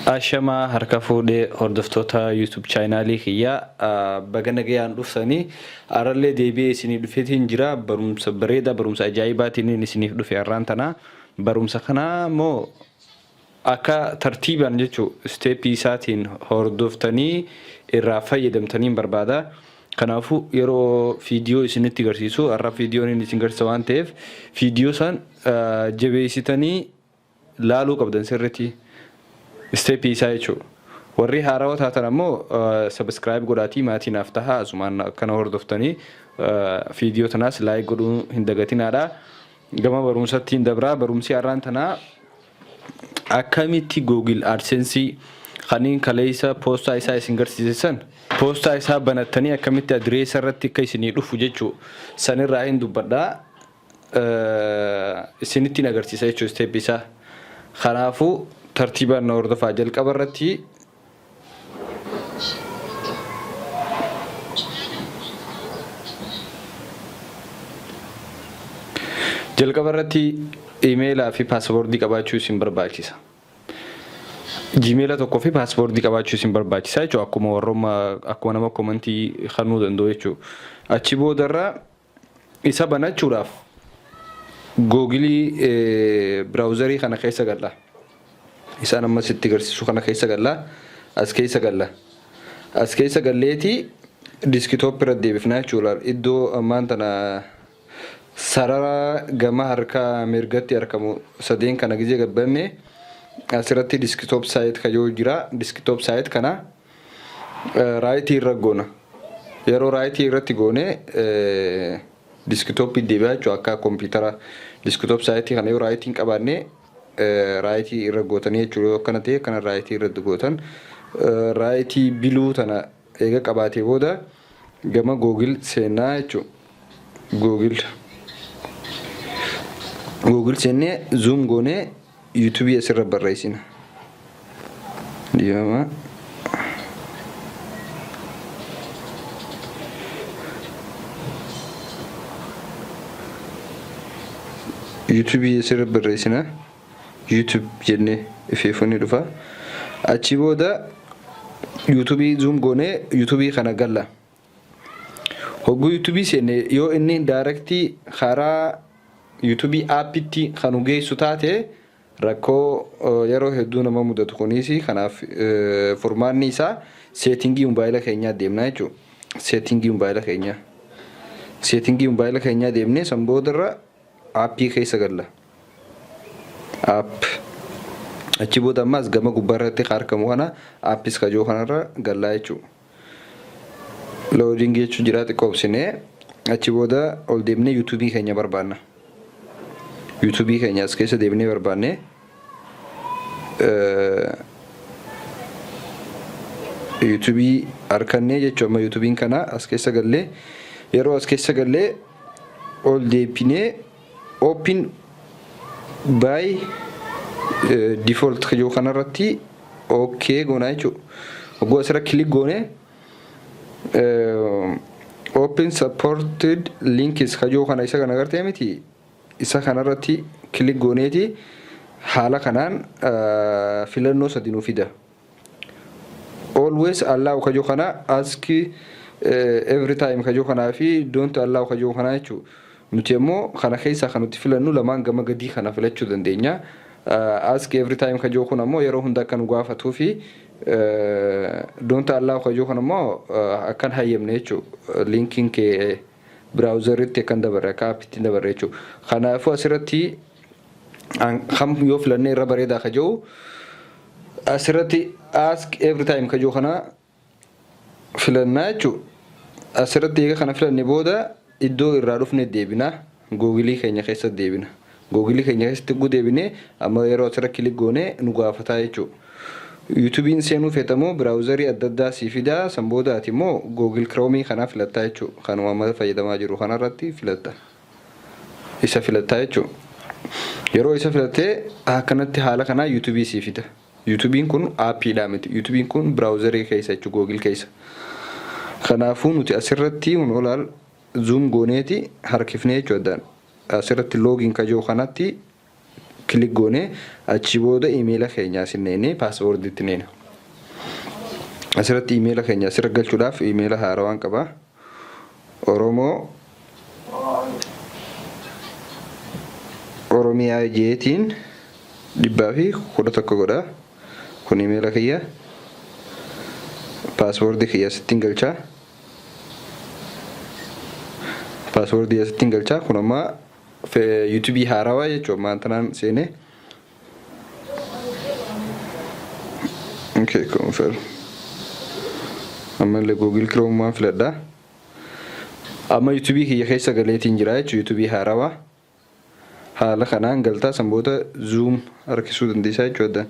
Ashamaa harka fuudhee hordoftoota YouTube chaayinaalii kiyyaa, baga nagayaan dhuftanii. Har'allee deebi'ee isinii dhufeetiin jira. Barumsa bareedaa, barumsa ajaa'ibaatiin isiniif dhufe har'aan tana. Barumsa kana immoo akka tartiibaan jechuu step isaatiin hordoftanii irraa fayyadamtaniin barbaada. Kanaafuu yeroo viidiyoo isinitti agarsiisu, har'a viidiyoon inni isin garsiisa waan ta'eef, viidiyoo san jabeessitanii laaluu qabdan sirriitti step isaa jechuudha. Warri haarawaa taatan ammoo subscribe godhaatii maatii naaf tahaa. Asumaan akkana hordoftanii viidiyoo tanaas like godhuu hin dagatinaadha. Gama barumsatti hin dabraa. Barumsi har'aan tanaa akkamitti Google AdSense kaniin kaleessa poostaa isaa isin garsiise san poostaa isaa banattanii akkamitti adireessa irratti akka isinii dhufu jechuu sanirraa hin dubbadhaa. Isinittiin agarsiisa jechuudha step isaa. Kanaafuu tartiibaan na hordofaa. Jalqaba irratti imeelaa fi paaspoortii qabaachuu isin barbaachisa. Jiimeela tokkoo fi paaspoortii qabaachuu isin barbaachisa jechuudha, akkuma warrooma akkuma nama komantii kennuu danda'u jechuudha. Achi boodarra isa banachuudhaaf Googilii browser kana keessa galla. Isaan amma sitti agarsiisu kana keessa galla. As keessa galla. As keessa galleeti desktop irra deebifnaa jechuudha. Iddoo ammaan tana sarara gama harka mirgatti argamu sadeen kana gizee gabbanne, asirratti desktop site kajoo jira. Desktop site kana right irra goona. Yeroo right irratti goone desktop deebi'a jechuudha akka kompiitara. Desktop site kana yoo right hin qabaanne, right irra gootanii jechuudha. Yoo akkana ta'e, akkana right irratti gootan. Right blue tana eega qabaatee booda gama Google seenaa jechuudha. Google seennee zoom goonee YouTube asirra barreessina. Diimaa. YouTube asirra barreessina. YouTube jennee ifeefuu ni dhufa. Achi booda YouTube zoom goonee YouTube kana galla. Hogguu YouTube seenne, yoo inni direct karaa YouTube appitti kan nu geessu taate, rakkoo yeroo hedduu nama mudatu kunis. Kanaaf furmaanni isaa setting mobaayila keenyaa deemna jechuudha. Setting mobaayila keenyaa. Setting mobaayila keenyaa deemnee san boodarra app keessa galla. App. Achi booda ammas gama gubbaarratti argamu kana apps kajoo kanarra gallaa jechuudha. Loading jechuun jira, xiqqoo obsinee achi booda ol deemnee YouTube keenya barbaanna. YouTube keenya as keessa deemnee barbaanne. YouTube harkannee jechuun amma YouTube'n kana as keessa gallee, yeroo as keessa gallee ol deebinee open by default kajoo kanarratti okay goonaa jechuudha. Hogguu asirra click goone, open supported links kajoo kana, isa kana agartee miti, isa kanarratti click gooneeti haala kanaan filannoo sadi nu fida. Always allow kajoo kana, ask every time kajoo kanaa fi don't allow kajoo kanaa jechuudha. Nuti immoo kana keessaa kan nuti filannu lamaan gama gadii kana filachuu dandeenya. Ask every time kajoo kun ammoo yeroo hunda akka nu gaafatuu fi don't allow kajoo kun ammoo akkan hayyamne jechuudha. Linkiin kee browseritti akkan dabarre, akka appitti dabarre jechuudha. Kanaafuu asirratti kam yoo filannee irra bareedaa kajoo, asirratti ask every time kajoo kana filannaa jechuudha. Asirratti eega kana filanne booda iddoo irraa dhufne deebina. Googilii keenya keessa deebina. Googilii keenya keessatti yogguu deebine, amma yeroo asirra click goone nu gaafataa jechuudha. YouTube'n seenuu feetamoo browser adda addaa sii fidaa. San booda ati immoo Google Chrome kanaa filattaa jechuudha. Kanuma amma fayyadamaa jiru kanarratti filatta. Isa filattaa jechuudha. Yeroo isa filattee akkanatti haala kanaa YouTube sii fida. YouTube'n kun appiidhaa miti. YouTube'n kun browser keessa jechuudha, Google keessa. Kanaafuu nuti asirratti hun olaal zoom gooneeti harkifnee jechuudha. Asirratti login kajoo kanatti Click goonee achi booda imeela keenya asin neenee passwordiitti neena. Asirratti imeela keenya asirra galchuudhaaf imeela haarawaan qaba. Oromoo Oromiyaa jeetiin 111 godha. Kun imeela kiyya. Passwordii kiyya asittiin galchaa. Passwordii asittiin galchaa. Kun amma YouTubeii haarawaa jechuudha. Ammaan tanaan seenee. Okay, confirm. Ammallee Google Chrome waan filadhaa. Amma YouTubeii kiyya keessa galeetiin jira jechuudha. YouTubeii haarawaa. Haala kanaan galtaa, san booda zoom harkisuu dandeessaa jechuudha.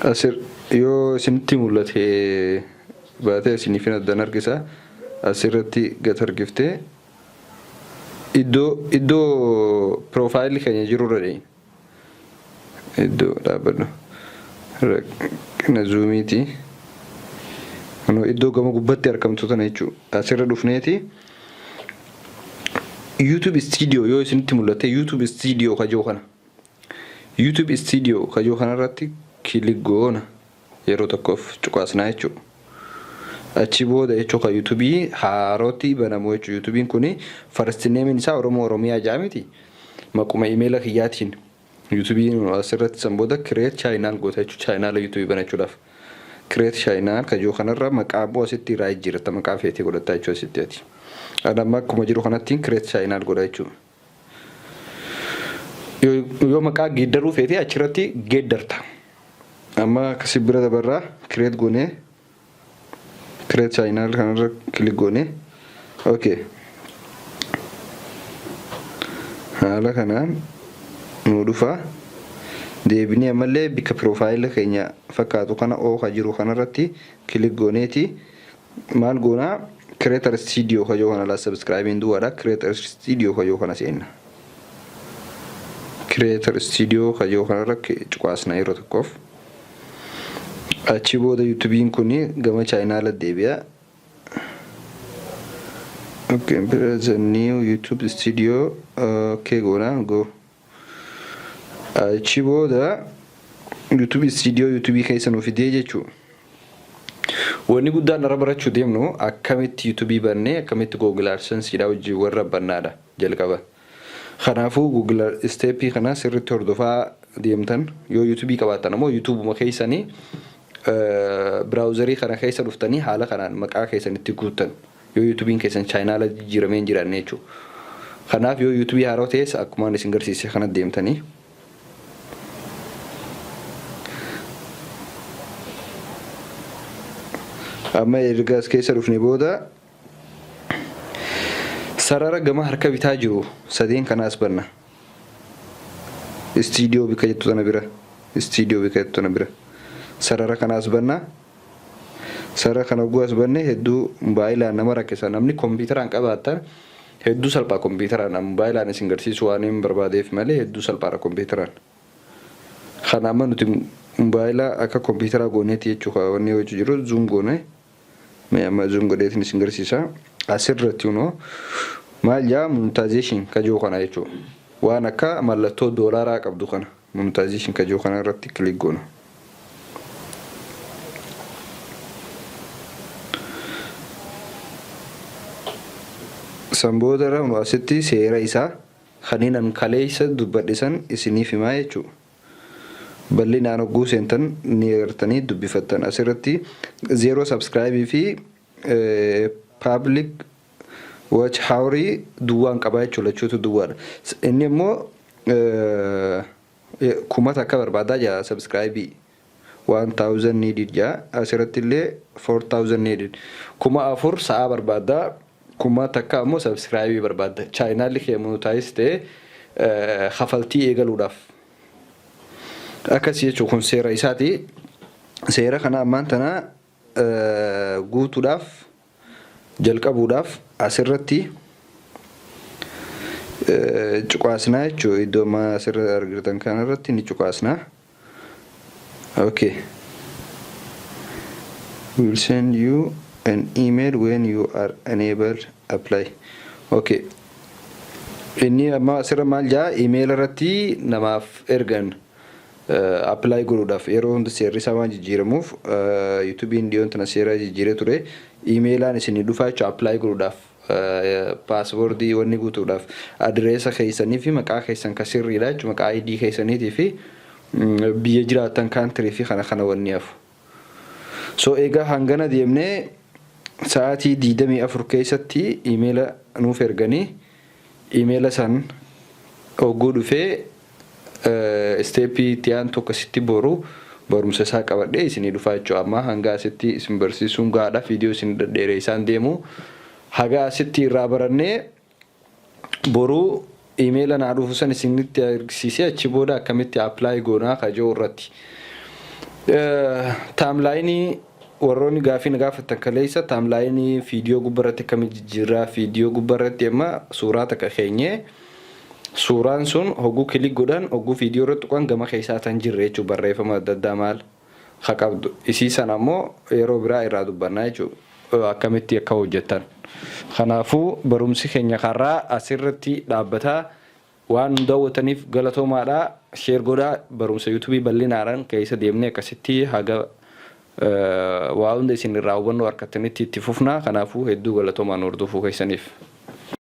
Asir yoo isinitti mul'ate baatee isiniifin addaan harkisa. Asirratti gad harkiftee iddoo profileli keenya jirurra deemi. Iddoo dhaabbadhu. Rakkina zoomiiti. Kunoo iddoo gama gubbatti argamtu tana jechuudha. Asirra dhufneeti YouTube Studio yoo isinitti mul'ate, YouTube Studio kajoo kana. YouTube Studio kajoo kanarratti click goona, yeroo tokkoof cuqaasnaa jechuudha. Achi booda jechuudha kan YouTubeii haarootti banamu jechuudha. YouTubeiin kuni first name isaa Oromoo Oromiyaa jedha miti. Maquma imeela kiyyaatiin YouTubeiin asirratti san booda create channel goota jechuudha. Channel YouTubeii banachuudhaaf. Create channel kajoo kanarra maqaa immoo asitti irraa jijjiirratta, maqaa feetee godhatta jechuudha asitti ati. Ani amma akkuma jiru kanattiin create channel godha jechuudha. Yoo maqaa geeddaruu feetee achirratti geeddarta. Amma akkasii bira dabarraa create goonee create channel kanarra click goonee, okay. Haala kanaan nu dhufa. Deebinee ammallee bikka profile keenya fakkaatu kana ooka jiru kanarratti click gooneeti maal goonaa? Creator Studio kajoo kana laa, subscribeiin duwwaadha. Creator Studio kajoo kana seenna. Creator Studio kajoo kanarra cuqaasna yeroo tokkoof. Achi booda YouTubeiin kun gama channela deebi'a. Okay, the new YouTube Studio, okay, goona go. Achi booda YouTube Studio YouTubeii keessa nu fidee jechuudha. Wanni guddaan irra barachuu deemnu akkamitti YouTubeii bannee akkamitti Google AdSense wajjin warra bannaadha jalqaba. Kanaafuu Google stepii kana sirriitti hordofaa deemtan. Yoo YouTubeii qabaattan ammoo YouTubeuma keessanii browserii kana keessa dhuftanii haala kanaan maqaa keessanitti guuttan, yoo YouTubeiin keessan channela jijjiiramee hin jiraanne jechuudha. Kanaaf yoo YouTubeii haaraa ta'es akkumaan isin garsiise kana deemtanii. Amma erga as keessa dhufne booda sarara gama harka bitaa jiru sadeen kanaas banna. Studio bika jettu tana bira. Studio bika jettu tana bira. Sarara kanaas banna. Sarara kana oguu as banne hedduu moobaay'ilaan nama rakkisa. Namni kompiitaraan qabaattan hedduu salphaa kompiitaraan. Moobaay'ilaan isin garsiisuu waan hin barbaadeef malee hedduu salphaadha kompiitaraan. Kana amma nuti moobaay'ila akka kompiitaraa gooneeti jechuudha wanni hojii jiru zoom goone. Mee amma zoom godheetiin isin garsiisa. Asirratti kunoo maal jaa? Monetization kajoo kana jechuudha. Waan akka mallattoo doolaaraa qabdu kana monetization kajoo kana irratti click goona. San booda irra asitti seera isaa kanneen an kaleessa dubbadhe san isiniif himaa jechuudha. Bal'inaan hogguu seentan ni agartanii dubbifattan. Asirratti zero subscribe fi public watch hourii duwwaan qabaa jechuudha, lachuutu duwwaadha. Inni immoo 1000 barbaadaa jira, subscribe 1000 needed jira. Asirratti illee 4000 needed, 4000 sa'aa barbaadaa, 1000 ammoo subscribe barbaadda. Channelli kee monetize ta'ee kafaltii eegaluudhaaf. Akkasii jechuun kun seera isaati. Seera kana ammaan tana guutuudhaaf jalqabuudhaaf asirratti cuqaasnaa jechuudha. Iddoo amma asirra argitan kanarratti ni cuqaasnaa. Okay. We will send you an email when you are enabled apply. Okay. Inni amma asirra maal jaa? Email irratti namaaf ergan apply godhuudhaaf. Yeroo hunda seerri isaa waan jijjiiramuuf, YouTubeiin dhiyoon tana seera jijjiiree ture. Emailaan isinii dhufaa jechuudha. Apply godhuudhaaf, passwordii wanni guutuudhaaf, adireesa keessanii fi maqaa keessan ka sirriidha jechuudha, maqaa ID keessaniitii fi biyya jiraattan, country fi kana kana wanni hafu. So egaa hangana deemnee sa'aatii 24 keessatti emaila nuuf erganii, emaila san hogguu dhufee stepii itti aanu tokko sitti boru barumsa isaa qabadhee isinii dhufaa jechuudha. Amma hanga asitti isin barsiisuun gahaadha. Viidiyoo isin dhedheeree isaan deemu. Haga asitti irraa barannee, boruu emaila naa dhufu san isinitti agarsiisee, achi booda akkamitti apply goonaa kajoo irratti. Timelineii warroonni gaafii na gaafatan kaleessa, timelineii viidiyoo gubbarratti akkamitti jijjiirraa? Viidiyoo gubbarratti amma suuraa takka keenyee, suuraan sun hogguu click godhan, hogguu viidiyoo irratti tuqan, gama keessaa tan jirre jechuudha, barreeffama adda addaa maal haa qabdu. Isii sana ammoo yeroo biraa irraa dubbannaa jechuudha, akkamitti akka hojjettan. Kanaafuu barumsi keenya karaa asirratti dhaabbataa. Waan nu daawwataniif galatoomaadha. Share godhaa. Barumsa YouTubeii bal'inaadhaan keessa deemnee akkasitti haga waa hunda isin irraa hubannoo harkattanitti itti fufna. Kanaafuu hedduu galatoomaan hordofuu keessaniif.